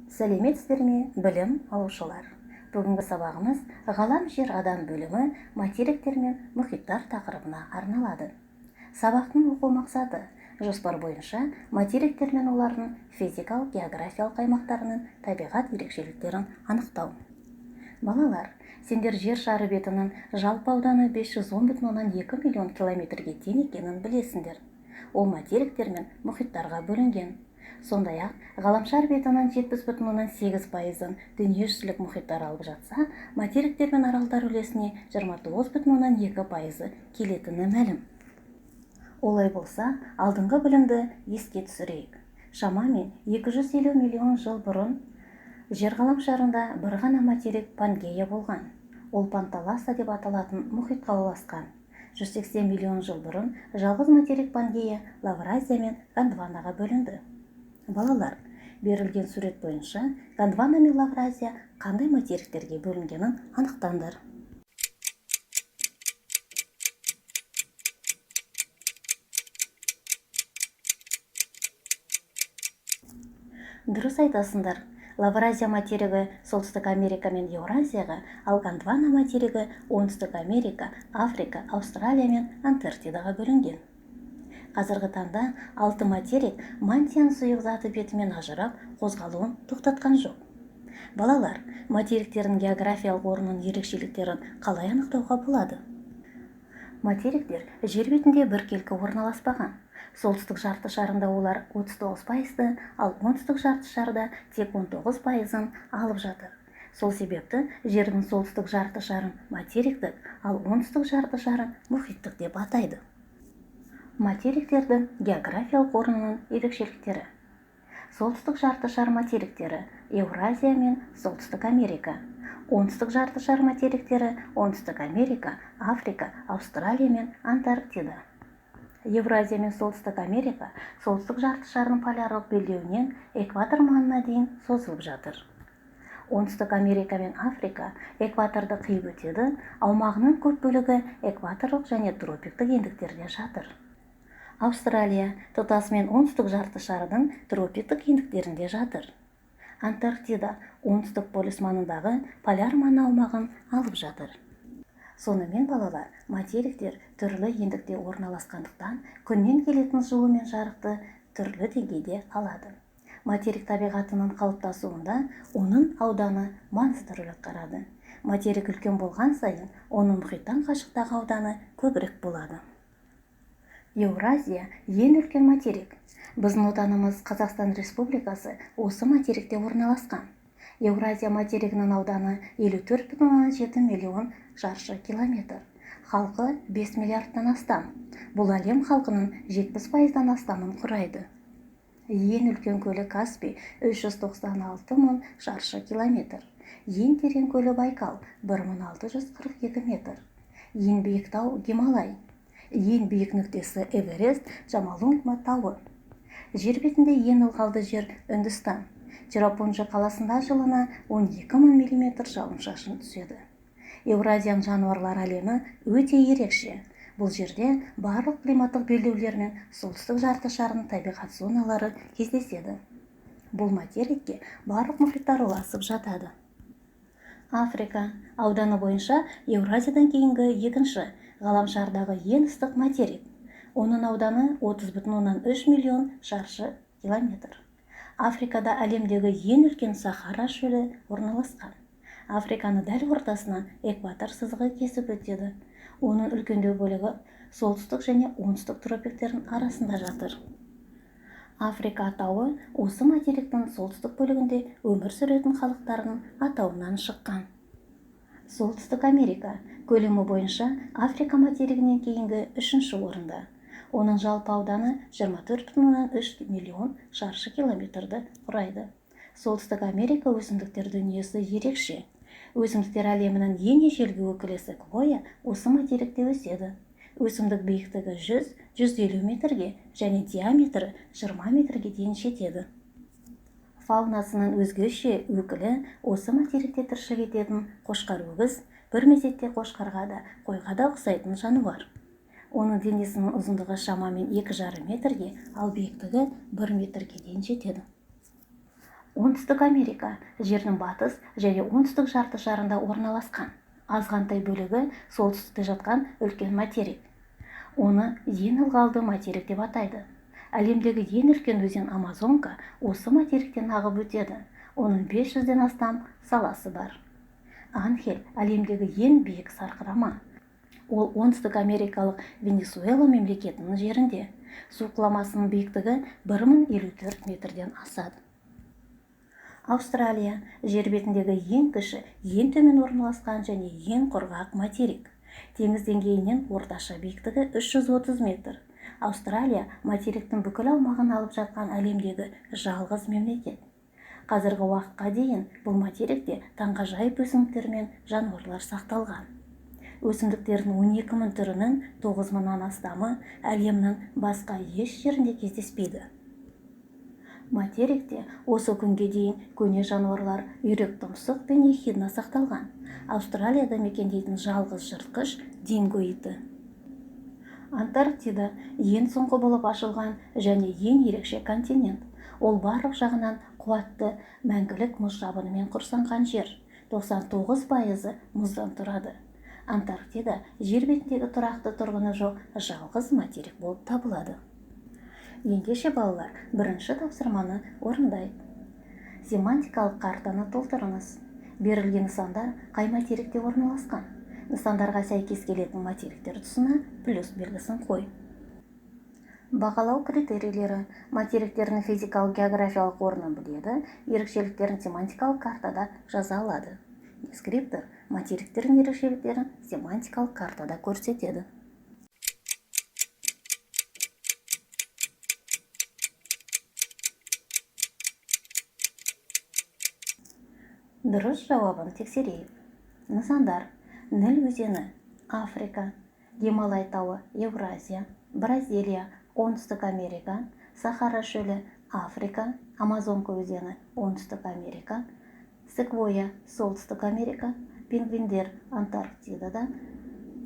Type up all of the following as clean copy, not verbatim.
Сәлеметсіздер ме, білім алушылар! Бүгінгі сабағымыз ғалам жер адам бөлімі материктер мен мұхиттар тақырыбына арналады. Сабақтың оқу мақсаты: жоспар бойынша материктер мен олардың физикалық географиялық аймақтарының табиғат ерекшеліктерін анықтау. Балалар, сендер жер шары бетінің жалпы ауданы 510,2 миллион километрге тең екенін білесіңдер. Ол материктер мен мұхиттарға бөлінген. Сондай-ақ, ғаламшар бетінің 70,8%-ын дүниежүзілік мұхиттар алып жатса, материктер мен аралдар үлесіне 29,2%-ы келетіні мәлім. Олай болса, алдыңғы білімді еске түсірейік. Шамамен 250 миллион жыл бұрын жер ғаламшарында бір ғана материк Пангея болған. Ол Панталаса деп аталатын мұхитқа ұласқан. 180 миллион жыл бұрын жалғыз материк Пангея Лавразия мен Гондванаға бөлінді. Балалар, берілген сурет бойынша Гондвана мен Лавразия қандай материктерге бөлінгенін анықтаңдар. Дұрыс айтасыңдар. Лавразия материгі Солтүстік Америка мен Еуразияға, ал Гондвана материгі Оңтүстік Америка, Африка, Аустралия мен Антарктидаға бөлінген. Қазіргі таңда алты материк мантияның сұйық заты бетімен ажырап, қозғалуын тоқтатқан жоқ. Балалар, материктердің географиялық орнының ерекшеліктерін қалай анықтауға болады? Материктер жер бетінде біркелкі орналаспаған. Солтүстік жарты шарында олар 39%-ды, ал оңтүстік жарты шарда тек 19%-ын алып жатыр. Сол себепті жердің солтүстік жарты шарын материктік, ал оңтүстік жарты шарын мұхиттық деп атайды. Материктердің географиялық орнының ерекшеліктері. Солтүстік жарты шар материктері Еуразия мен Солтүстік Америка. Оңтүстік жарты шар материктері Оңтүстік Америка, Африка, Аустралия мен Антарктида. Евразия мен Солтүстік Америка солтүстік жарты шардың полярлық белдеуінен экватор маңына дейін созылып жатыр. Оңтүстік Америка мен Африка экваторды қиып өтеді, аумағының көп бөлігі экваторлық және тропиктік ендіктерде жатыр. Аустралия тұтасымен оңтүстік жарты шардың тропиктік ендіктерінде жатыр. Антарктида оңтүстік полюс маңындағы поляр маңы аумағын алып жатыр. Сонымен, балалар, материктер түрлі ендікте орналасқандықтан күннен келетін жылу мен жарықты түрлі деңгейде алады. Материк табиғатының қалыптасуында оның ауданы маңызды рөл атқарады. Материк үлкен болған сайын оның мұхиттан қашықтағы ауданы көбірек болады. Еуразия ең үлкен материк. Біздің отанымыз Қазақстан Республикасы осы материкте орналасқан. Еуразия материгінің ауданы 54,7 миллион шаршы километр. Халқы 5 миллиардтан астам. Бұл әлем халқының 70%-дан астамын құрайды. Ең үлкен көлі Каспий 396 мың шаршы километр. Ең терең көлі Байкал 1642 метр. Ең биік тау Гималай. Ең биік нүктесі Эверест Джомолунгма тауы. Жер бетінде ең ылғалды жер Үндістан. Черапунджи қаласында жылына 12 мың миллиметр жауын-шашын түседі. Еуразияның жануарлар әлемі өте ерекше. Бұл жерде барлық климаттық белдеулер мен солтүстік жарты шарының табиғат зоналары кездеседі. Бұл материкке барлық мұхиттар ұласып жатады. Африка ауданы бойынша Еуразиядан кейінгі екінші ғаламшардағы ең ыстық материк. Оның ауданы 30,3 миллион шаршы километр. Африкада әлемдегі ең үлкен Сахара шөлі орналасқан. Африканы дәл ортасынан экватор сызығы кесіп өтеді. Оның үлкендеу бөлігі солтүстік және оңтүстік тропиктердің арасында жатыр. Африка атауы осы материктің солтүстік бөлігінде өмір сүретін халықтардың атауынан шыққан. Солтүстік Америка көлемі бойынша Африка материгінен кейінгі үшінші орында. Оның жалпы ауданы 24,3 миллион шаршы километрді құрайды. Солтүстік Америка өсімдіктер дүниесі ерекше. Өсімдіктер әлемінің ең ежелгі өкілі секвоя осы материкте өседі. Өсімдік биіктігі 100-150 метрге және диаметрі 20 метрге дейін жетеді. Фаунасының өзгеше өкілі осы материкте тіршілік ететін қошқар өгіз, бір мезетте қошқарға да, қойға да ұқсайтын жануар. Оның денесінің ұзындығы шамамен 2,5 метрге, ал биіктігі 1 метрге дейін жетеді. Оңтүстік Америка жердің батыс және оңтүстік жарты шарында орналасқан. Азғантай бөлігі солтүстікте жатқан үлкен материк. Оны ең ылғалды материк деп атайды. Әлемдегі ең үлкен өзен Амазонка осы материктен ағып өтеді. Оның 500-ден астам саласы бар. Анхель әлемдегі ең биік сарқырама. Ол Оңтүстік Америкалық Венесуэла мемлекетінің жерінде. Су құламасының биіктігі 1054 метрден асады. Аустралия жер бетіндегі ең кіші, ең төмен орналасқан және ең құрғақ материк. Теңіз деңгейінен орташа биіктігі 330 метр. Аустралия материктің бүкіл аумағын алып жатқан әлемдегі жалғыз мемлекет. Қазіргі уақытқа дейін бұл материкте таңғажайып өсімдіктер мен жануарлар сақталған. Өсімдіктердің 12 мың түрінің 9 мыңнан астамы әлемнің басқа еш жерінде кездеспейді. Материкте осы күнге дейін көне жануарлар үйрек тұмсық пен ехидна сақталған. Аустралияда мекендейтін жалғыз жыртқыш динго иті. Антарктида ең соңғы болып ашылған және ең ерекше континент. Ол барлық жағынан қуатты мәңгілік мұз жабынымен құрсанған жер. 99% мұздан тұрады. Антарктида жер бетіндегі тұрақты тұрғыны жоқ жалғыз материк болып табылады. Ендеше балалар, бірінші тапсырманы орындайық. Семантикалық картаны толтырыңыз. Берілген нысандар қай материкте орналасқан? Нысандарға сәйкес келетін материктер тұсына плюс белгісін қой. Бағалау критерийлері. Материктердің физикалық географиялық орнын біледі, ерекшеліктерін семантикалық картада жаза алады. Дескриптор материктердің ерекшеліктерін семантикалық картада көрсетеді. Дұрыс жауабын тексерейік. Нысандар: Ніл өзені, Африка, Гималай тауы, Еуразия, Бразилия, Оңтүстік Америка, Сахара шөлі, Африка, Амазонка өзені, Оңтүстік Америка, Секвоя, Солтүстік Америка, пингвиндер Антарктидада,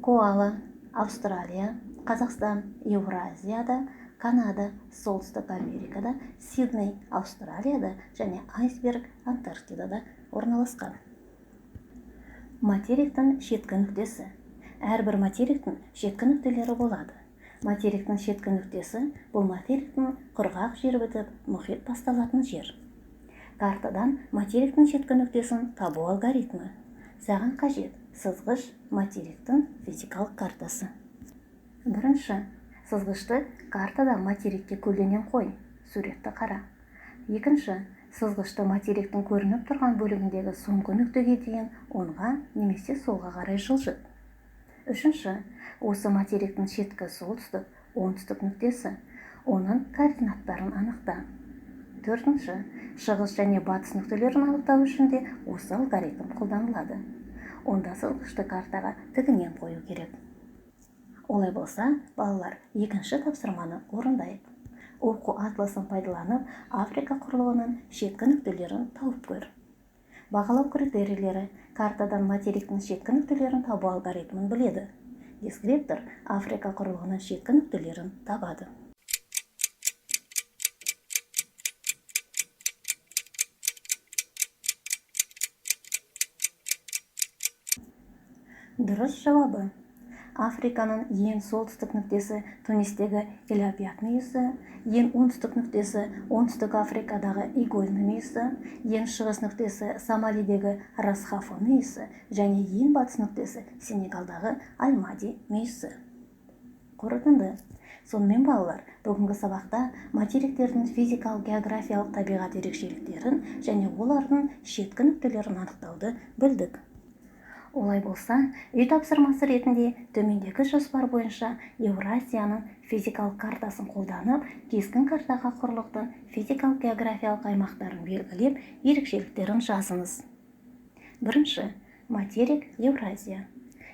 коала, Австралия, Қазақстан, Еуразияда, Канада, Солтүстік Америкада, Сидней, Австралияда және айсберг Антарктидада орналасқан. Материктің шеткі нүктесі. Әрбір материктің шеткі нүктелері болады. Материктің шеткі нүктесі бұл материктің құрғақ жер бітіп, мұхит басталатын жер. Картадан материктің шеткі нүктесін табу алгоритмі. Саған қажет сызғыш материктің физикалық картасы. Бірінші, сызғышты картада материкке көлденең қой, суретті қара. Екінші, сызғышты материктің көрініп тұрған бөлігіндегі соңғы нүктеге дейін оңға немесе солға қарай жылжыт. Үшінші, осы материктің шеткі солтүстік, оңтүстік нүктесі, оның координаттарын анықта. Төртінші, шығыс және батыс нүктелерін анықтау үшін де осы алгоритм қолданылады. Онда сызғышты картаға тігінен қою керек. Олай болса, балалар, екінші тапсырманы орындайық. Оқу атласын пайдаланып, Африка құрлығының шеткі нүктелерін тауып көр. Бағалау критерийлері. Картадан материктің шеткі нүктелерін табу алгоритмін біледі. Дескриптор Африка құрлығының шеткі нүктелерін табады. Дұрыс жауабы. Африканың ең солтүстік нүктесі Тунистегі Эль-Абьяд мүйісі, ең оңтүстік нүктесі Оңтүстік Африкадағы Игольный мүйісі, ең шығыс нүктесі Сомалидегі Рас-Хафа мүйісі және ең батыс нүктесі Сенегалдағы Аль-Мади мүйісі. Қорытынды. Сонымен балалар, бүгінгі сабақта материктердің физикалық географиялық табиғат ерекшеліктерін және олардың шеткі нүктелерін анықтауды білдік. Олай болса, үй тапсырмасы ретінде төмендегі жоспар бойынша Еуразияның физикалық картасын қолданып, кескін картаға құрлықтың физикалық географиялық аймақтарын белгілеп, ерекшеліктерін жазыңыз. Бірінші, материк Еуразия.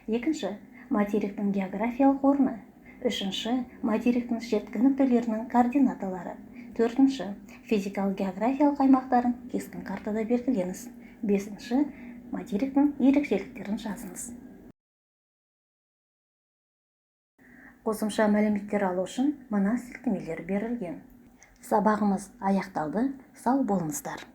Екінші, материктің географиялық орны. Үшінші, материктің шеткі нүктелерінің координаталары. Төртінші, физикалық географиялық аймақтарын кескін картада белгілеңіз. Бесінші, материктің ерекшеліктерін жазыңыз. Қосымша мәліметтер алу үшін мына сілтемелер берілген. Сабағымыз аяқталды. Сау болыңыздар.